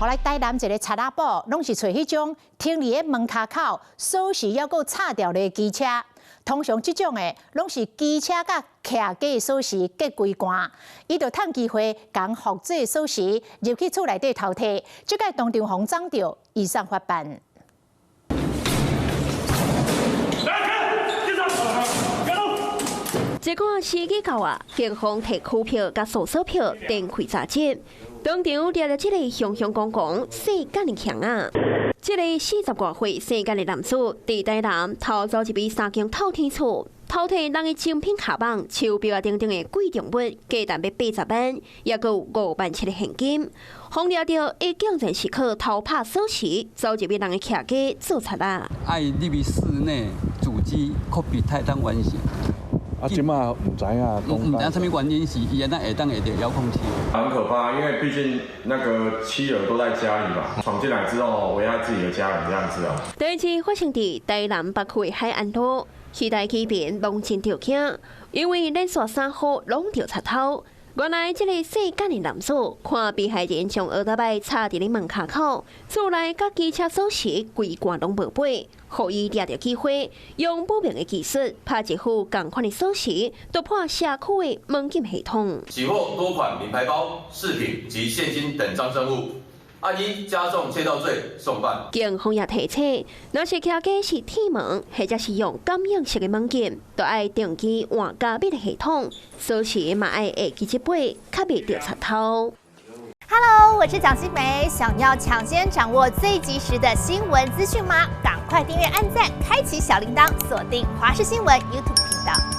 予來台南一个賊仔寶，攏是揣彼種停佇咧門跤口，鎖匙猶閣插牢的機車。通常這種的，攏是機車佮徛家的鎖匙結規關，伊就趁機會共複製鎖匙入去厝內底偷提，這擺當場予摠著，移送法辦。來看，警察，別動！這個時機到啊，警方提拘票佮搜索票，展開查緝。當場掠著這个雄雄剛剛世間的強啊！這个40外歲姓簡的男子，佇台南偷走一筆三間透天厝，偷提人的精品卡網、手錶啊等等的貴重物，價值欲80萬，猶閣有5萬7的現金。予掠著，伊竟然是靠偷拍鎖匙，走入去人的徛家做賊仔。愛入去室內主機 copy 菜單完成。啊，這馬毋知影，毋知影啥物原因是伊按怎會當會著遙控器。很可怕，因為畢竟那個妻兒都在家裡嘛，闖進來之後危害自己的家人這樣子啊。代誌發生佇台南北區海岸路，期待居民攏真著驚，因為連續三戶攏著賊偷。原來這个姓簡的男子看被害人將奧多擺插佇咧門跤口，厝內佮機車鎖匙規罐攏無飛，予伊掠著機會，用不明的技術拍一副仝款的鎖匙，突破社區的門禁系統。起獲多款名牌包、飾品及現金等贓證物。按依加重竊盜罪送辦。警方也提醒，若是徛家是鐵門，或者是用感應式的門禁，都愛定期換加密的系統，鎖匙嘛愛會記這擺，較袂著賊偷。 Hello，我是蔣新梅，想要搶先掌握最及時的新聞資訊嗎？趕快訂閱、按讚、開啟小鈴鐺，鎖定華視新聞 YouTube 頻道。